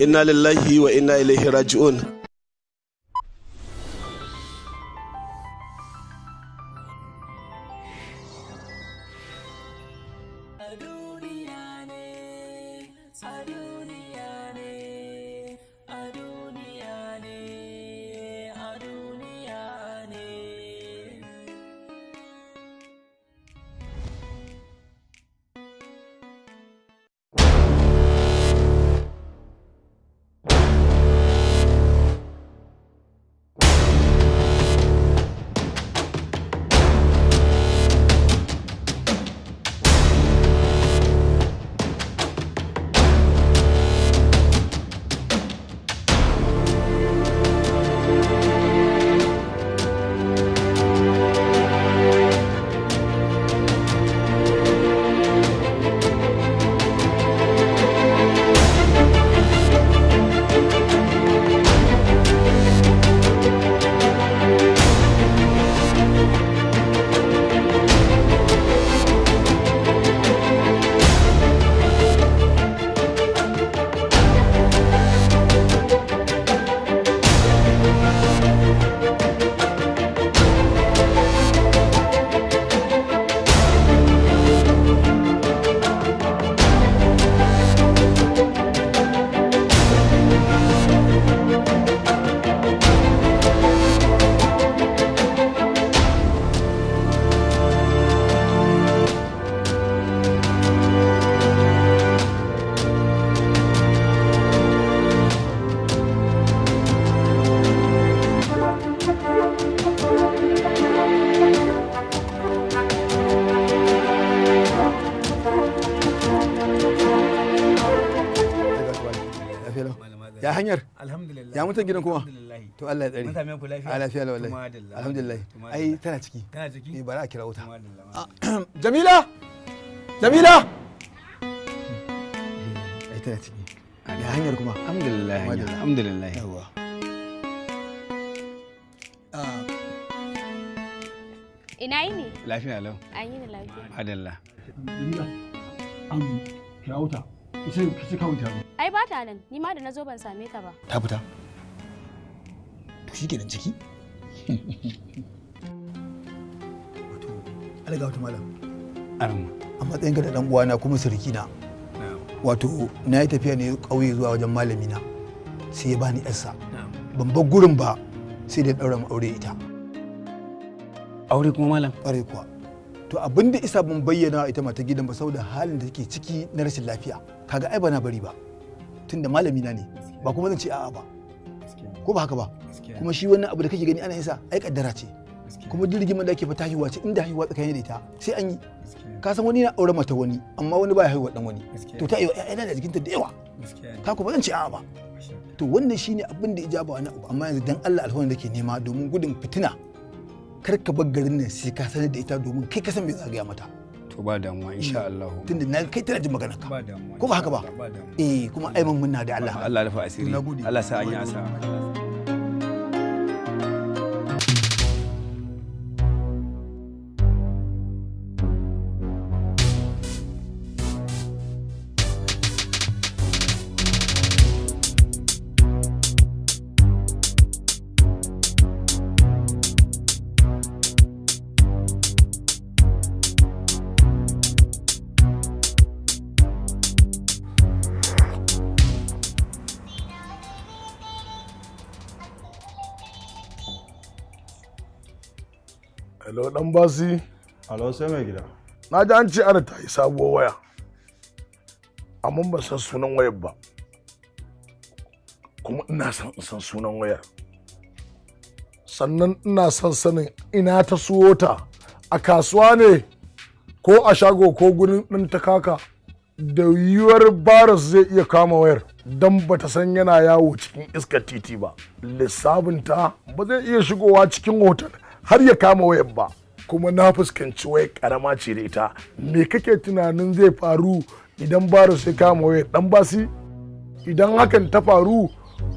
Inna lillahi wa inna ilaihi raji'un. Ya hanyar? Alhamdulillah. Ya mutan gidan kuma? Alhamdulillah. To Allah ya tsare. Mun same ku lafiya? A lafiya wallahi. Alhamdulillah. Ai tana ciki. Tana ciki? Eh bari a kira wuta. Jamila! Jamila! Ai tana ciki. Ya hanyar kuma? Alhamdulillah. Alhamdulillah. Yawa. Ina yini? Lafiya lau. An yi ni lafiya. Adalla. Jamila. Am kira wuta. Kice kawun ta. Ai ba ta nan, ni ma da nazo ban same ta ba. Ta fita. To shikenan ciki. Wato alga wata malam. Arma. A matsayin ka da dan uwana kuma suriki na. Wato na yi tafiya ne ƙauye zuwa wajen malami na. Sai ya bani yarsa. Ban bar gurin ba sai da daura mu aure ita. Aure kuma malam? Ƙwarai kuwa. To abin da isa ban bayyana ita mata gidan ba saboda halin da take ciki na rashin lafiya. Kaga ai bana bari ba. Tunda malami na ne ba kuma zan ce a'a ba. Ko ba haka ba? Kuma shi wannan abu da kake gani ana yin sa ai kaddara ce. Kuma jirgin da ake fata haihuwa ce inda haihuwa tsakanin da ita sai an yi. Ka san wani na aure mata wani amma wani baya haihuwa dan wani. To ta iya ƴaƴana da jikinta da yawa. Ka kuma zan ce a'a ba. To wannan shine abin da ijaba wani abu amma yanzu dan Allah alfawan da ke nema domin gudun fitina. Kar ka bar garin nan sai ka sanar da ita domin kai ka san me za ka gaya mata. To ba damuwa insha Allah. Tunda na kai tana jin magana ka. Ba damuwa. Ko ba haka ba? Eh kuma ai mun muna da Allah. Allah rufa asiri. Allah sa an yi asa. Hello dan basi. Hello sai mai gida. Na ji an ce ana ta yi sabuwar waya. Amma ban san sunan wayar ba. Kuma ina son in san sunan wayar. Sannan ina son sanin ina ta suwo ta. A kasuwa ne ko a shago ko gurin ɗin ta kaka. Da yiwuwar baras zai iya kama wayar don ba ta san yana yawo cikin iskar titi ba. Lissafinta ba zai iya shigowa cikin hotel har ya kama wayar ba. Kuma na fuskanci wayar karama ce da ita. Me kake tunanin zai faru idan baras ya kama wayar dan basi? Idan hakan ta faru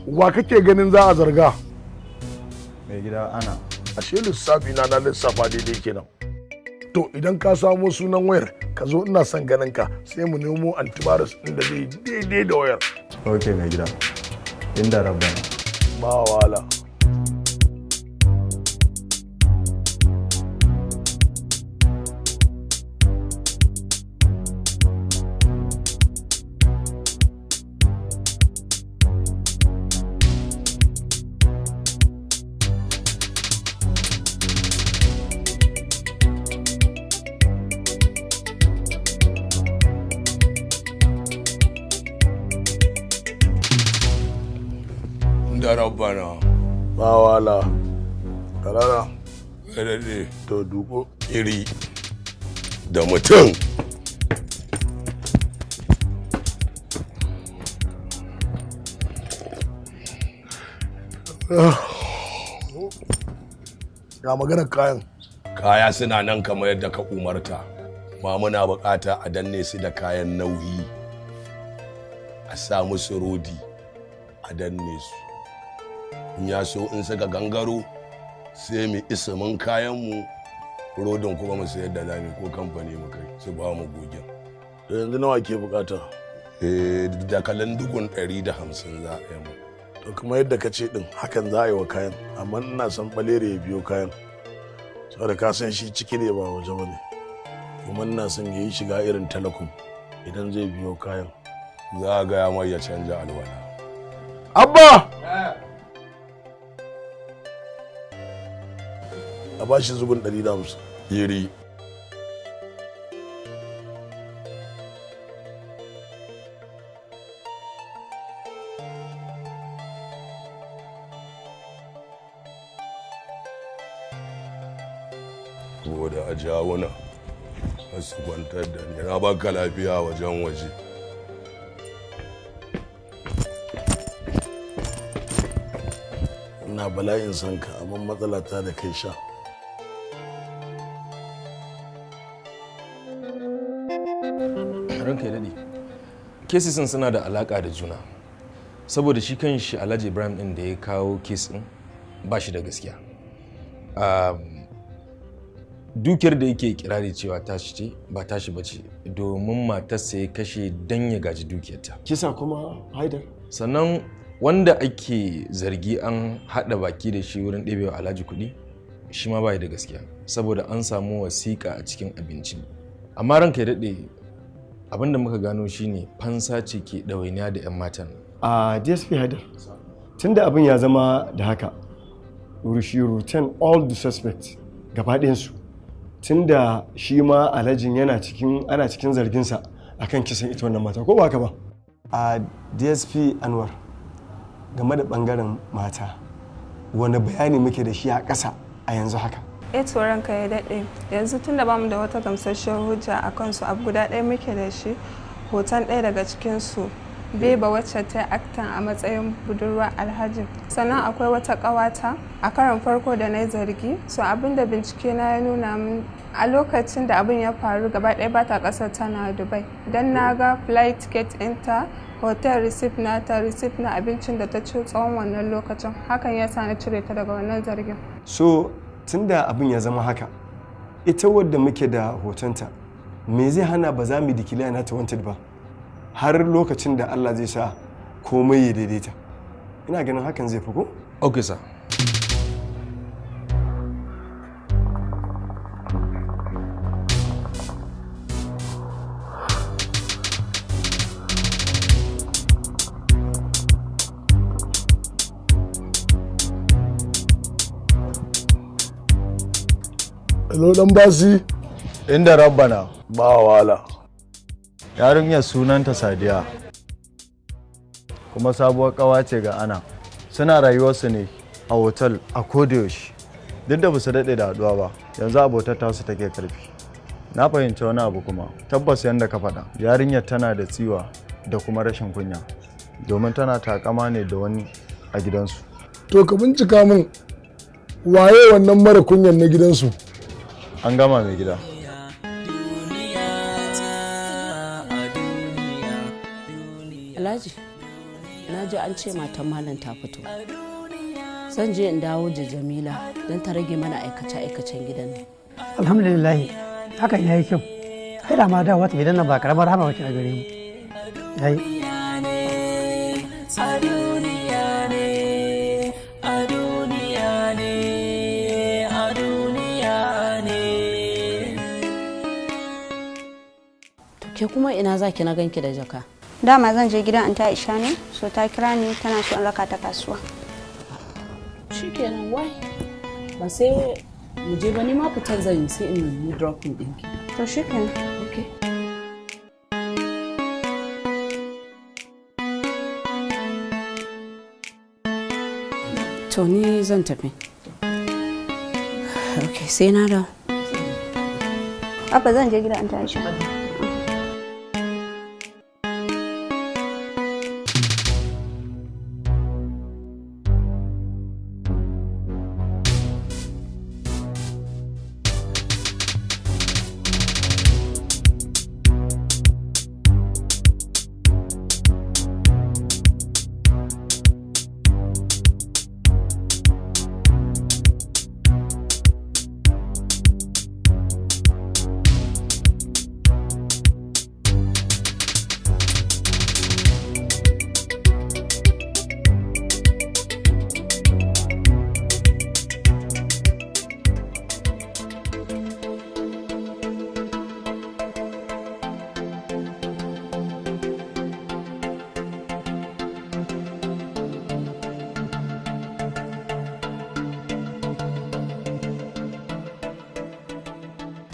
wa kake ganin za a zarga? Mai gida ana. Ashe lissafi na na lissafa daidai kenan. To idan ka samo sunan wayar ka zo, ina son ganin ka, sai mu nemo antivirus ɗin da zai daidai da wayar. Ok mai gida, inda rabbana. Ba wahala. Da rabbana. Ba wahala. Karara. Daɗe. To duko. Iri da mutum. Ga maganar kayan. Kaya suna nan kamar yadda ka umarta. Ma muna bukata a danne su da kayan nauyi. A sa musu rodi a danne su. In ya so in suka gangaro sai mu isimin kayanmu, rodin kuma mu sayar da lami ko kamfani mu kai su ba mu gogen. To yanzu nawa ke bukata? Eh, dakalin dugun 150 za a yi mu. To kuma yadda ka ce din hakan za a yi wa kayan, amma ina son balere ya biyo kayan. Saboda ka san shi ciki ne ba waje bane. Kuma ina son ya yi shiga irin talakum idan zai biyo kayan. Za a gaya mai ya canja alwala. Abba! A ba shi zubin 150. Yiri. Saboda a jawuna su kwantar da ni, na baka lafiya wajen waje. Ina bala'in son ka, amma matsala ta da kai sha. Ranka ya daɗe, cases suna da alaƙa da juna, saboda shi kan shi Alhaji Ibrahim ɗin da ya kawo case ɗin ba shi da gaskiya. Dukiyar da yake kirari cewa tashi ce ba tashi ba ce, domin matarsa ya kashe don ya gaji dukiyarta. Kisa kuma Haidar. Sannan wanda ake zargi an haɗa baki da shi wurin ɗebewa Alhaji kuɗi, shi ma bai da gaskiya, saboda an samu wasiƙa a cikin abinci. Amma ranka ya daɗe, abin da muka gano shine fansa ce ke ɗawainiya da 'yan matan. A DSP Haidar, tunda abin ya zama da haka, we should return all the suspects gaba ɗayansu, tunda shi ma Alhajin yana cikin ana cikin zarginsa akan kisan ita wannan mata, ko ba haka ba? A DSP Anwar, game da bangaren mata, wani bayani muke da shi a ƙasa a yanzu haka? Eh to ranka ya daɗe, yanzu tun da bamu da wata gamsasshiyar hujja a kansu, abu guda ɗaya muke da shi, hoton ɗaya daga cikinsu, Beba, wacce ta yi aktan a matsayin budurwar Alhaji. Sannan akwai wata ƙawata a karon farko da na yi zargi. So abin da bincike na ya nuna min, a lokacin da abin ya faru gaba ɗaya ba ta ƙasar, tana Dubai, don na ga flight ticket ɗinta, hotel receipt nata, receipt na abincin da ta ci tsawon wannan lokacin. Hakan ya sa na cire ta daga wannan zargin. So tunda abin ya zama haka, ita wadda muke da hotonta, me zai hana ba za mu declare nata wanted ba har lokacin da Allah zai sa komai ya daidaita? Ina ganin hakan zai fi, ko? Okay sir. Hello dan basi. Inda rabbana. Ba wahala. Yarinyar sunanta Sadiya, kuma sabuwar kawa ce ga Ana. Suna rayuwarsu ne a otal a kodayaushe. Duk da basu daɗe da haɗuwa ba, yanzu abotar tasu take karfi. Na fahimci wani abu kuma, tabbas yadda ka faɗa, yarinyar tana da tsiwa da kuma rashin kunya, domin tana takama ne da wani a gidansu. To ka bincika min waye wannan mara kunyan na gidansu. An gama mai gida. Alhaji, na ji an ce matan malam ta fito. Zan je in dawo da Jamila don ta rage mana aikace-aikacen gidan nan. Alhamdulillah, Hakan yayi kyau. Ai da ma da wata gidan nan ba karamar rahama bace a gare mu. Yayi. A duniya ne, a duniya ne, a duniya ne. To ke kuma ina zaki na ganki da jaka? Dama zan je gidan Anta Aisha ne, so ta kira ni tana so in raka ta kasuwa. Shikenan, wai ba sai mu je ba, ni ma fitar zan yi, sai in yi dropping ɗinki. To shikenan. Okay. To ni zan tafi. Okay, sai na dawo. Abba, zan je gidan Anta Aisha.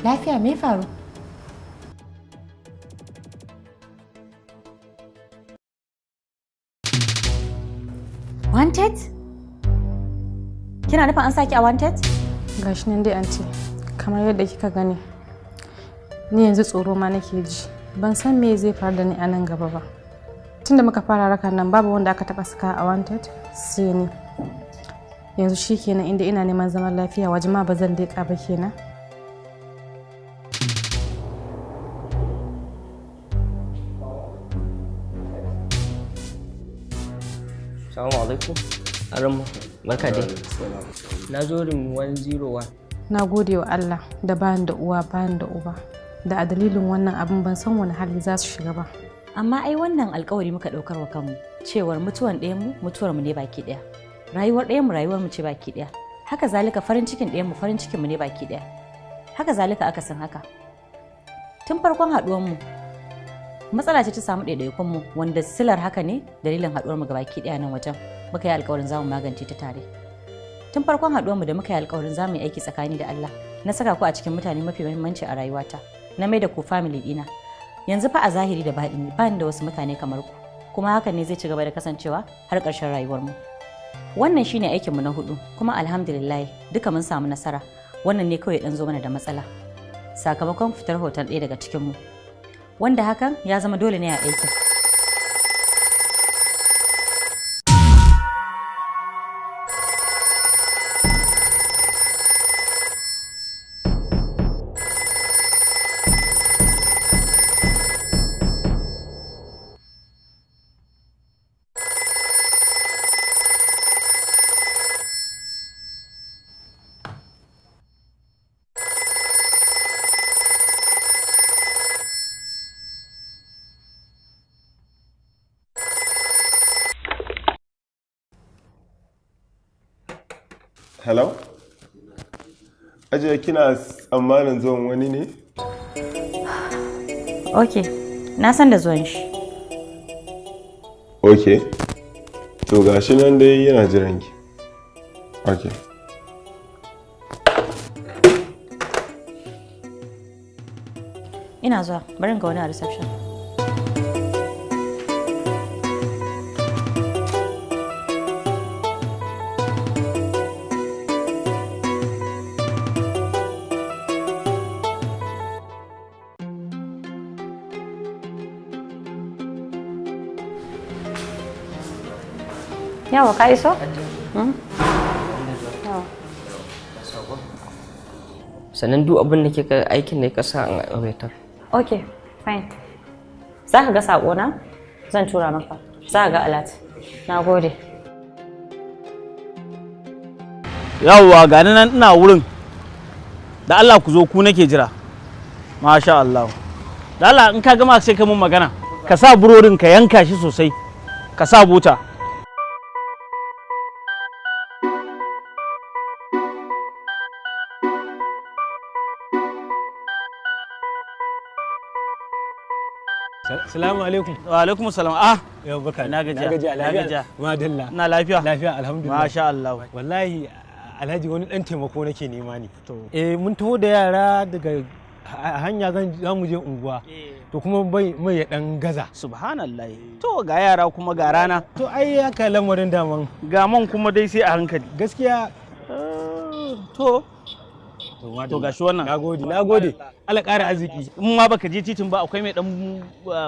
Lafiya, me faru? Wanted? Kina nufin an saki a wanted? Gashi nan dai anti, kamar yadda kika gani. Ni yanzu tsoro ma nake ji. Ban san me zai faru da ni a nan gaba ba. Tunda muka fara raka nan babu wanda aka taba saka a wanted sai ni. Yanzu shikenan, inda ina neman zaman lafiya waje ma ba zan leƙa ba kenan. Salamu alaikum. Aramma, barka dai. Na zo room 101. Na gode wa Allah da bani da uwa bani da uba. Da a dalilin wannan abin ban san wani hali za su shiga ba. Amma ai wannan alkawari muka ɗaukar wa kanmu cewar mutuwan ɗayan mu mutuwar mu ne baki ɗaya. Rayuwar ɗayan mu rayuwar mu ce baki ɗaya. Haka zalika farin cikin ɗayan mu farin cikin mu ne baki ɗaya. Haka zalika akasin haka. Tun farkon haɗuwar mu matsala ce ta samu ɗaiɗaikun mu wanda silar haka ne dalilin haɗuwar mu gabaki ɗaya nan wajen muka yi alkawarin zamu magance ta tare. Tun farkon haɗuwar mu da muka yi alkawarin zamu yi aiki tsakani da Allah, na saka ku a cikin mutane mafi muhimmanci a rayuwata, na mai da ku family ɗina. Yanzu fa a zahiri da baɗini ba ni da wasu mutane kamar ku, kuma hakan ne zai ci gaba da kasancewa har ƙarshen rayuwar mu. Wannan shine aikin mu na hudu, kuma alhamdulillah duka mun samu nasara. Wannan ne kawai dan zo mana da matsala sakamakon fitar hoton ɗaya daga cikin mu, wanda hakan ya zama dole ne a aikin. Hello? Ajiya, kina tsammanin zuwan wani ne? Ok, na san da zuwan shi. Ok. To gashi nan dai yana jiran ki. Ok. Ina zuwa, bari in ga wani a reception. Yawa, ka iso? Yawa. Sannan duk abin da kika aikin da ka sa an aiwatar. Ok, fine. Za ka ga saƙona? Zan tura maka. Za ka ga alert. Na gode. Yawwa, gani nan ina wurin da Allah ku zo, ku nake jira. Masha Allah. Lala in ka gama sai ka mun magana. Ka sa burodin ka yanka shi sosai. Ka sa buta. Salamu alaikum. Wa alaikum salam. Ah. Yau baka. Na gajiya. Na gajiya. Na gajiya. Madalla. Na lafiya. Lafiya alhamdulillah. Masha Allah. Wallahi Alhaji wani dan taimako nake nema ne. Eh mun taho da yara daga hanya zan za mu je unguwa. To kuma bai mai ya dan gaza. Subhanallah. To ga yara kuma ga rana. To ai haka lamarin daman. Ga man kuma dai sai a hankali. Gaskiya to to gashi wannan. Nagode, nagode. Allah ƙara arziki. In ma baka je titin ba akwai mai dan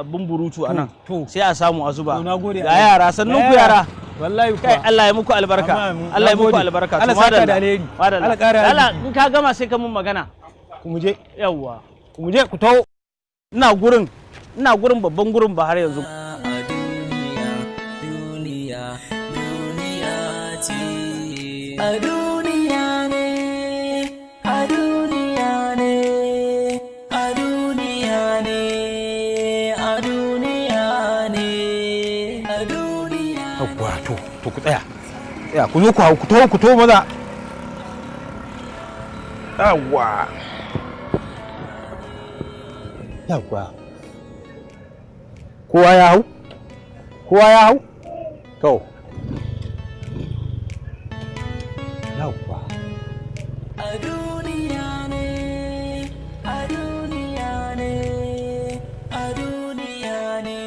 bumburutu a nan. Sai a samu a zuba. Nagode. Ga yara sannun ku yara. Wallahi kai Allah ya muku albarka. Allah ya muku albarka. Allah saka da alheri. Allah ƙara arziki. Allah in ka gama sai ka mun magana. Ku mu je. Yawwa. Ku mu je ku taho. Ina gurin ina gurin babban gurin ba har yanzu. Duniya duniya ce. A duniya ne, a duniya ne, a duniya ne, a duniya ne, a duniya. Yawwa to to ku tsaya. Tsaya ku zo ku hau ku taho ku taho maza. Yawwa. Yawwa. Kowa ya hau? Kowa ya hau? To. Yawwa. A duniya ne, a duniya ne, a duniya ne,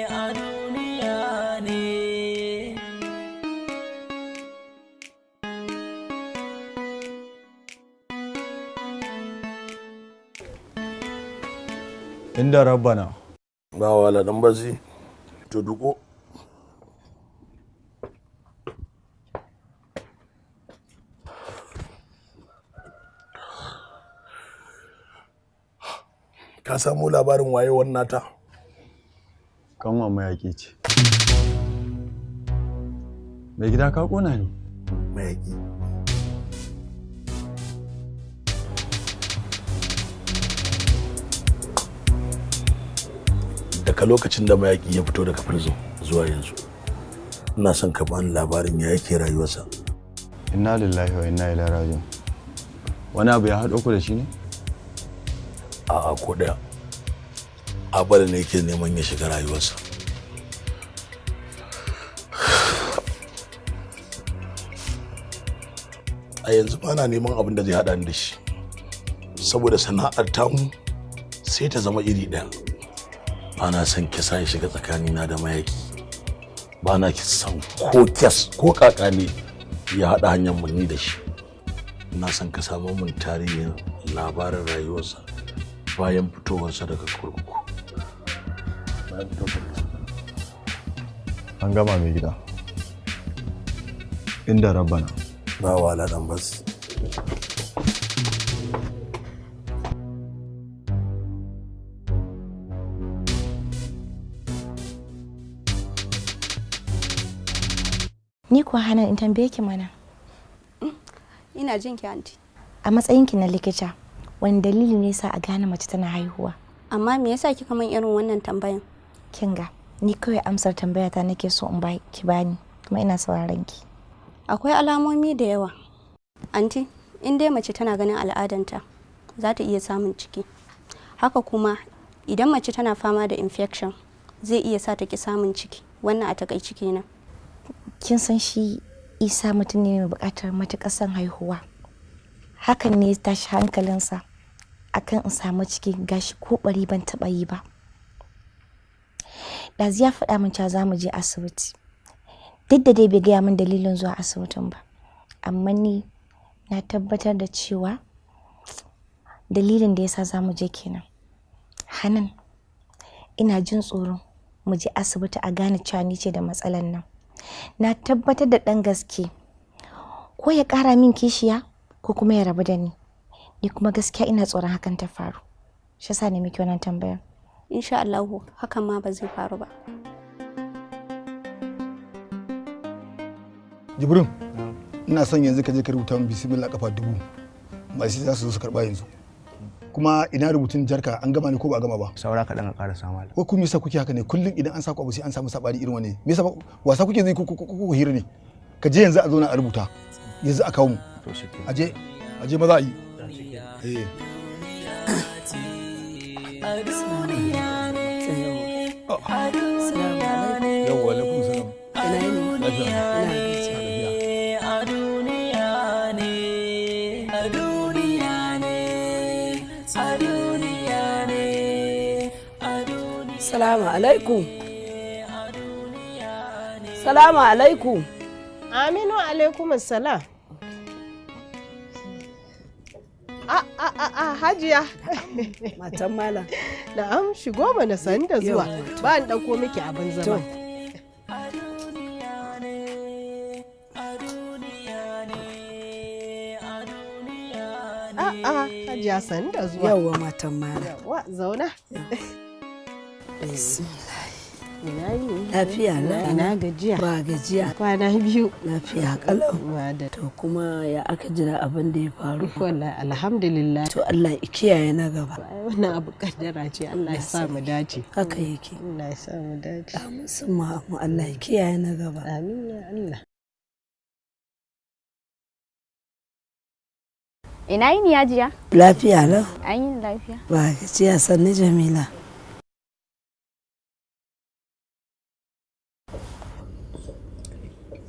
a duniya ne. Inda rabbana. Ba wala dan bazi. To duko. Ka samu labarin wayewar nata? Kanwa mayaƙi ce. Mai gida ka ƙona ni. Mayaƙi. Daga lokacin da mayaƙi ya fito daga prison zuwa yanzu, ina son ka bani labarin ya yake rayuwarsa. Inna lillahi wa inna ilaihi raji'un. Wani abu ya haɗo ku da shi ne? A'a ko ɗaya. Abala ne yake neman ya shiga rayuwarsa. A yanzu ba na neman abin da zai haɗa ni da shi. Saboda sana'ar tamu sai ta zama iri ɗaya. Ba na son kisa ya shiga tsakanina da mayaki. Ba na son ko kyas ko kaka ne ya haɗa hanyar mu ni da shi. Ina son ka samu mun tarihin labarin rayuwarsa bayan fitowarsa daga kurkuku. An gama mai gida. Inda rabbana. Ba wala dan bas. Ni kuwa Hanan in tambaye ki mana. Ina jin ki anti. A matsayinki na likita, wani dalili ne sa a gane mace tana haihuwa? Amma me yasa kika min irin wannan tambayan? Kinga, ni kawai amsar tambayata nake so in ba ki bani, kuma ina sauraron ki. Akwai alamomi da yawa. Anti, in dai mace tana ganin al'adanta, za ta iya samun ciki. Haka kuma, idan mace tana fama da infection, zai iya sa ta ki samun ciki. Wannan a takaice kenan. Kin san shi Isa mutum ne mai buƙatar matuƙar son haihuwa. Hakan ne ya tashi hankalinsa akan in samu ciki gashi ko bari ban taɓa yi ba. Ɗazu ya faɗa min cewa za mu je asibiti. Duk da dai bai gaya min dalilin zuwa asibitin ba. Amma ni na tabbatar da cewa dalilin da yasa za mu je kenan. Hanan, ina jin tsoron mu je asibiti a gane cewa ni ce da matsalar nan. Na tabbatar da ɗan gaske ko ya ƙara min kishiya ko kuma ya rabu da ni. Ni kuma gaskiya ina tsoron hakan ta faru. Shi yasa ne miki wannan tambayar. Insha Allahu hakan ma ba zai faru ba. Jibrin, ina son yanzu ka je ka rubuta min bismillah kafa 1000. Masu za su zo su karba yanzu. Kuma ina rubutun jarka, an gama ne ko ba a gama ba? Saura kaɗan a ƙara samu. Ko ku me yasa kuke haka ne? Kullum idan an saku abu sai an samu sabani irin wani. Me yasa wasa kuke zai ku hira ne? Ka je yanzu a zauna a rubuta. Yanzu a kawo mu. To shi ke. Aje aje maza a yi. Eh. Yawwa, alaikum salam. Lafiya. Salamu alaikum. Salamu alaikum. Aminu alaikum salam. A a a a Hajiya. Matan malam. Na'am, shigo mana, sani da zuwa. Ba an dauko miki abin zama. A a Hajiya, sani da zuwa. Yawwa matan malam. Yawwa, zauna. Lafiya lau. Ina gajiya. Ba gajiya. Kwana biyu. Lafiya kalau. To kuma ya aka jira abin da ya faru? Wallahi alhamdulillah. To Allah ya kiyaye na gaba. Ai wannan abu kaddara ce, Allah ya sa mu dace. Haka yake. Allah ya sa mu dace. Amin summa amin, Allah ya kiyaye na gaba. Amin ya Allah. Ina yini Hajiya? Lafiya lau. An yi lafiya. Ba gajiya, sannu Jamila.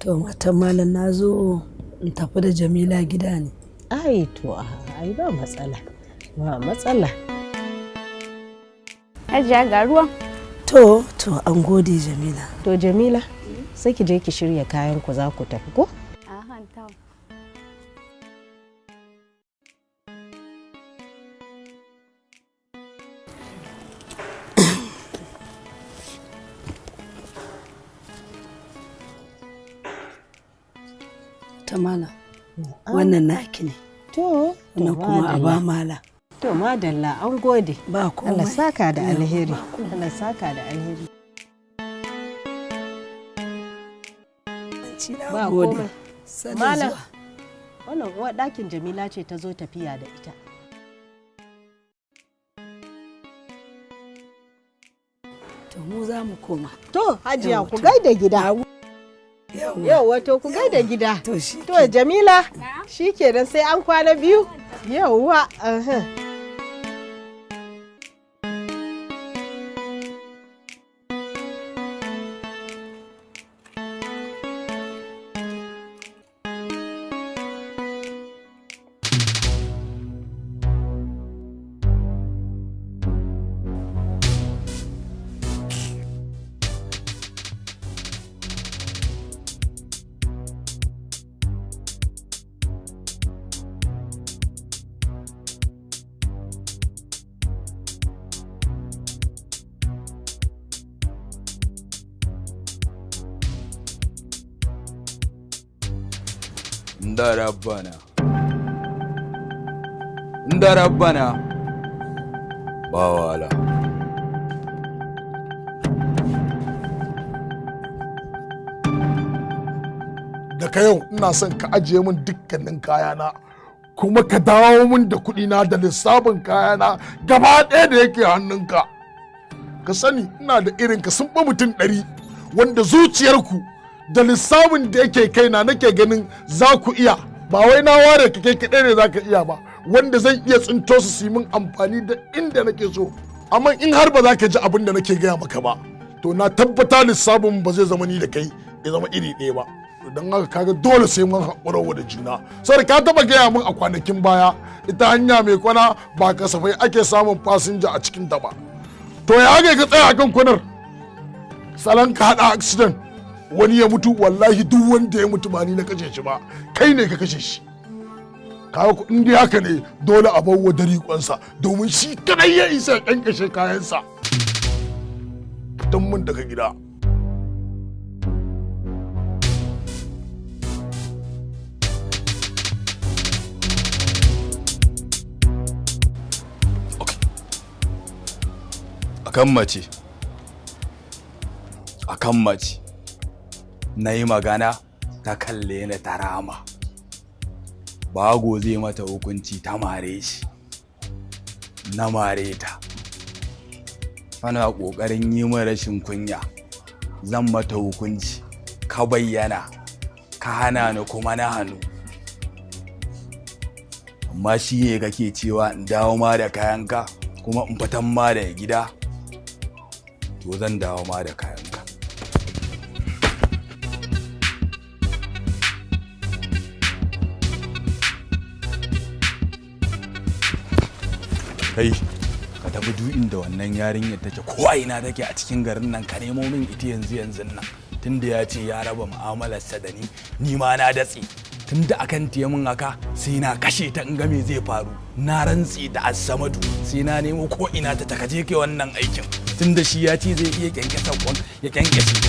To matan malam, na zo in tafi da Jamila gida ne. Ai to ai ba matsala. Ba matsala. Hajiya, ga ruwan. To an gode Jamila. To Jamila, sai ki je ki shirya kayan ku, za ku tafi ko? Aha, to. Ta malam, wannan naki ne. To, wannan kuma a ba malam. To madalla, an gode. Ba komai. Allah saka da alheri. Allah saka da alheri. Ba komai. Malam, wannan uwar ɗakin Jamila ce ta zo tafiya da ita. To mu za mu koma. To Hajiya, ku gaida gida. Yawwa, to ku gaida gida. To shi. To Jamila, shi kenan, sai an kwana biyu. Yawwa. Da rabbana, da rabbana, ba wahala. Daga yau ina son ka ajiye min dukkanin kayana, kuma ka dawo min da kuɗina da lissafin kayana gaba ɗaya da yake hannunka. Ka sani ina da irin ka sun fi mutum 100 wanda zuciyarku da lissafin da yake kaina nake ganin za ku iya. Ba wai na ware ka kai kaɗai ne za ka iya ba, wanda zan iya tsinto su su yi min amfani da inda nake so. Amma in har ba za ka ji abin da nake gaya maka ba, to na tabbata lissafin ba zai zama ni da kai ya zama iri ɗaya ba. Don haka kaga dole sai mun haƙura da juna. Saboda ka taɓa gaya min a kwanakin baya, ita hanya mai kwana ba kasafai ake samun fasinja a cikin ta ba. To ya aka ka tsaya akan kwanar salon ka haɗa accident wani ya mutu? Wallahi duk wanda ya mutu ba ni na kashe shi ba, kai ne ka kashe shi. Kaga in dai haka ne, dole a bawa dariƙonsa, domin shi kadai ya isa ya kankashe kayansa. Fitan mun daga gida. Akan mace, akan mace na yi magana ta kalle ni ta rama. Bago zai mata hukunci ta mare shi. Na mare ta. Tana ƙoƙarin yi min rashin kunya. Zan mata hukunci. Ka bayyana. Ka hana ni kuma na hannu. Amma shi ne kake cewa in dawo ma da kayanka kuma in fitan ma da gida. To zan dawo ma da kayanka. Kai, ka tafi duk inda wannan yarinyar take, ko a ina take a cikin garin nan, ka nemo min ita yanzu yanzu nan. Tunda ya ce ya raba mu'amalarsa da ni, ni ma na datse. Tunda akan tiye min haka, sai na kashe ta in ga me zai faru. Na rantse da Assamadu sai na nemo ko ina ta takaje kai wannan aikin. Tunda shi ya ce zai iya kyankyasa kwan ya kyankyashe.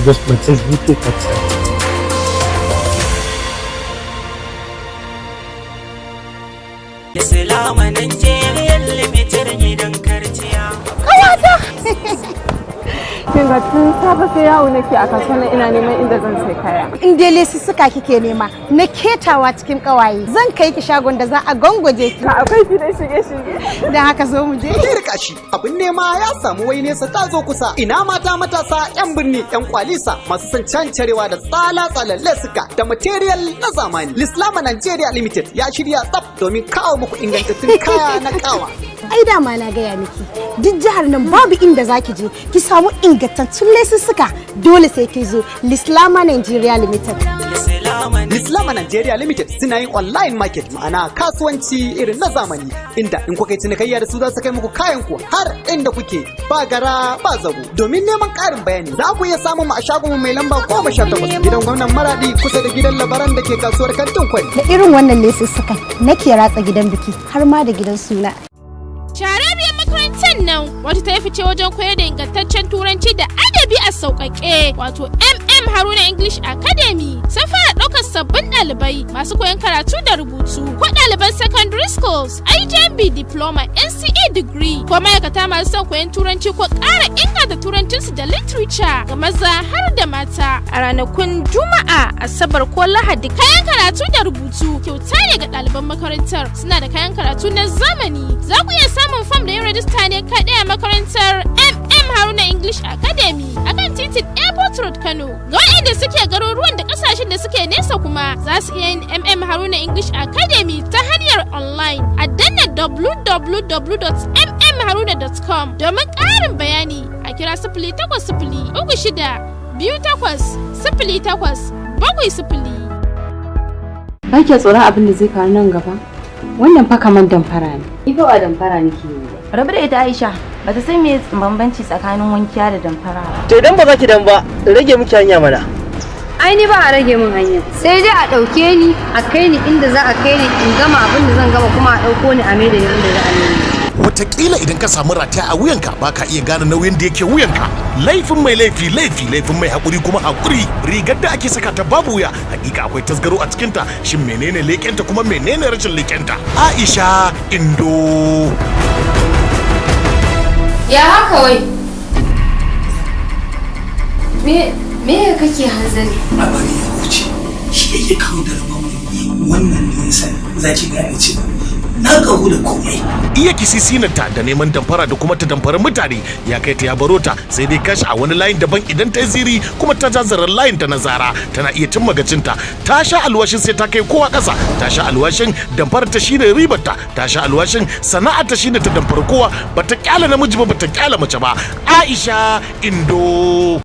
SBK Katsina. Islama Nigeria Limited gidan karciya. Kawata! Kin ga tun safe sai yawo nake a kasuwa ina neman inda zan sai kaya. In dai lesussuka kike nema na ketawa cikin kawaye, zan kai ki shagon da za a gwangwaje ki. Akwai gidan shige-shige. Dan haka zo mu je. Kirka shi abin nema ya samu, wai nesa ta zo kusa. Ina mata, matasa, yan birni, yan kwalisa masu son cancarewa da tsala-tsalan lesuka da material na zamani. Lislama Nigeria Limited ya shirya tsaf domin kawo muku ingantattun kaya na kawa. Ai dama na gaya miki, duk jihar nan babu inda zaki je ki samu ingantattun lesussuka, dole sai ki zo Lislama Nigeria Limited. Lislama Nigeria Limited suna yin online market, ma'ana kasuwanci irin na zamani, inda in kuka yi cinikayya da su za su kai muku kayan ku har inda kuke, ba gara ba zago. Domin neman ƙarin bayani za ku iya samun mu a shagon mu mai lamba 18, gidan gwamnan Maradi, kusa da gidan labaran da ke kasuwar Kantin Kwari. Da irin wannan lesussukan nake ratsa gidan biki har ma da gidan suna. Shahararriyar makarantar nan wata ta yi fice wajen koyar da ingantaccen turanci da adabi a sauƙaƙe, wato MM Haruna English Academy, sun fara ɗaukar sabbin ɗalibai masu koyon karatu da rubutu ko ɗaliban secondary schools, IJMB diploma, NCE degree, ko ma'aikata masu son koyon turanci ko ƙara inganta turancinsu da literature, ga maza har da mata, a ranakun Juma'a, Asabar ko Lahadi. Kayan karatu da rubutu kyauta ne ga ɗaliban makarantar. Suna da kayan karatu na zamani. Za ku iya samun fam da yin rajista ne kaɗai a makarantar MM Haruna English Academy akan titin Airport Road, Kano. Ga waɗanda suke garuruwan da ƙasashen da suke nesa kuma, za su iya yin MM Haruna English Academy ta hanyar online a danna www.mmharuna.com. Domin ƙarin bayani a kira 08036280870. Ba ke tsoron abin da zai faru nan gaba? Wannan fa kamar damfara ne. Ni fa ba damfara nake yi ba. Rabu da ita Aisha, bata san me bambanci tsakanin wankiya da damfara ba. To idan ba za ki dan ba, rage miki hanya mana. Ai ni ba a rage min hanya. Sai dai a ɗauke ni, a kai ni inda za a kai ni, in gama abin da zan gama, kuma a ɗauko ni a maida ni inda za a maida ni. Wataƙila idan ka samu rataya a wuyanka, ba ka iya gane nauyin da yake wuyanka. Laifin mai laifi laifi, laifin mai haƙuri kuma haƙuri. Rigar da ake saka ta babu wuya, hakika akwai tasgaro a cikinta. Shin menene leƙenta kuma menene rashin leƙenta? Aisha Indo. Ya haka wai? Me kake hanzari? A bari ya wuce, shi yake kawo da rabon wannan ne yasa za ki gane cewa na gahu da komai. Iya kisisinanta da neman damfara da kuma ta damfari mutane ya kai ta ya baro ta, sai dai kashi a wani layin daban. Idan ta yi ziri kuma ta jazarar layin ta na zara, tana iya cimma gacinta. Ta sha alwashin sai ta kai kowa ƙasa, ta sha alwashin damfarar ta shine ribar ta, ta sha alwashin sana'ar ta shine ta damfar kowa. Bata kyala namiji ba, bata kyala mace ba. Aisha Indo.